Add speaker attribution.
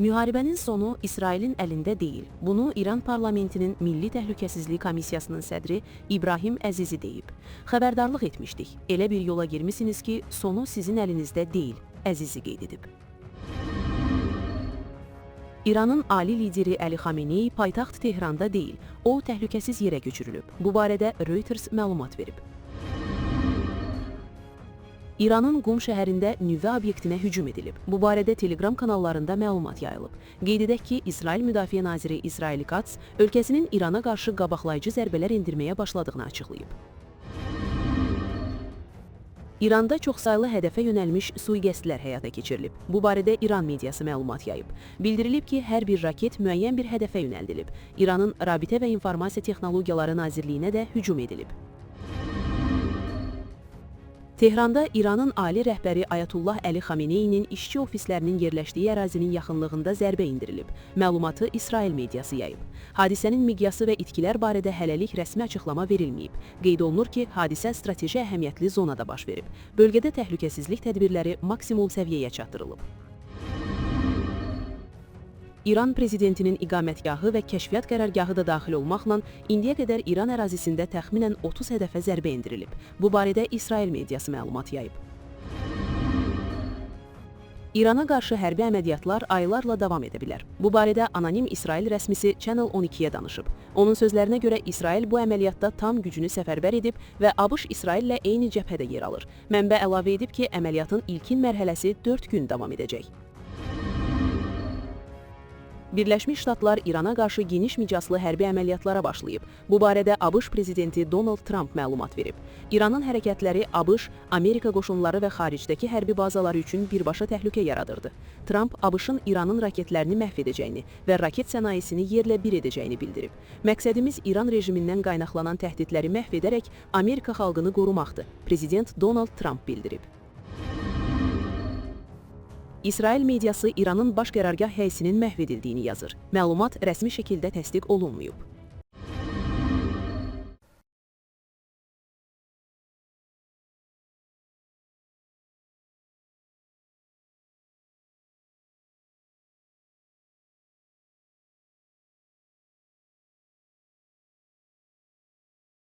Speaker 1: Müharibənin sonu İsrailin əlində deyil. Bunu İran parlamentinin Milli Təhlükəsizlik Komissiyasının sədri İbrahim Əzizi deyib. Xəbərdarlıq etmişdik. Elə bir yola girmisiniz ki, sonu sizin əlinizdə deyil, Əzizi qeyd edib. İranın ali lideri Əli Xamenei paytaxt Tehranda deyil, o təhlükəsiz yerə köçürülüb. Bu barədə Reuters məlumat verib. İranın Qum şəhərində nüvə obyektinə hücum edilib. Bu barədə Telegram kanallarında məlumat yayılıb. Qeyd edək ki, İsrail Müdafiə naziri İsrail Katz ölkəsinin İrana qarşı qabaqlayıcı zərbələr endirməyə başladığını açıqlayıb. İranda çoxsaylı hədəfə yönəlmiş sui-qəsdlər həyata keçirilib. Bu barədə İran mediası məlumat yayıb. Bildirilib ki, hər bir raket müəyyən bir hədəfə yönəldilib. İranın Rabitə və İnformasiya Texnologiyaları Nazirliyinə də hücum edilib. Tehranda İranın ali rəhbəri Ayətullah Əli Xameneinin işçi ofislərinin yerləşdiyi ərazinin yaxınlığında zərbə endirilib. Məlumatı İsrail mediası yayıb. Hadisənin miqyası və itkilər barədə hələlik rəsmi açıqlama verilməyib. Qeyd olunur ki, hadisə strateji əhəmiyyətli zonada baş verib. Bölgədə təhlükəsizlik tədbirləri maksimum səviyyəyə çatdırılıb. İran prezidentinin iqamətgahı və kəşfiyyat qərargahı da daxil olmaqla indiyə qədər İran ərazisində təxminən 30 hədəfə zərbə endirilib. Bu barədə İsrail mediası məlumat yayıb. İrana qarşı hərbi əməliyyatlar aylarla davam edə bilər. Bu barədə anonim İsrail rəsmisi Channel 12-yə danışıb. Onun sözlərinə görə İsrail bu əməliyyatda tam gücünü səfərbər edib və ABŞ İsraillə eyni cəbhədə yer alır. Mənbə əlavə edib ki, əməliyyatın ilkin mərhələsi 4 gün davam edəcək. Birləşmiş Ştatlar İrana qarşı geniş miqyaslı hərbi əməliyyatlara başlayıb. Bu barədə ABŞ prezidenti Donald Trump məlumat verib. İranın hərəkətləri ABŞ, Amerika qoşunları və xaricdəki hərbi bazaları üçün birbaşa təhlükə yaradırdı. Trump ABŞ-ın İranın raketlərini məhv edəcəyini və raket sənayesini yerlə bir edəcəyini bildirib. Məqsədimiz İran rejimindən qaynaqlanan təhdidləri məhv edərək Amerika xalqını qorumaqdır, Prezident Donald Trump bildirib. İsrail mediası İranın baş qərargah heyəsinin məhv edildiyini yazır. Məlumat rəsmi şəkildə təsdiq olunmayıb.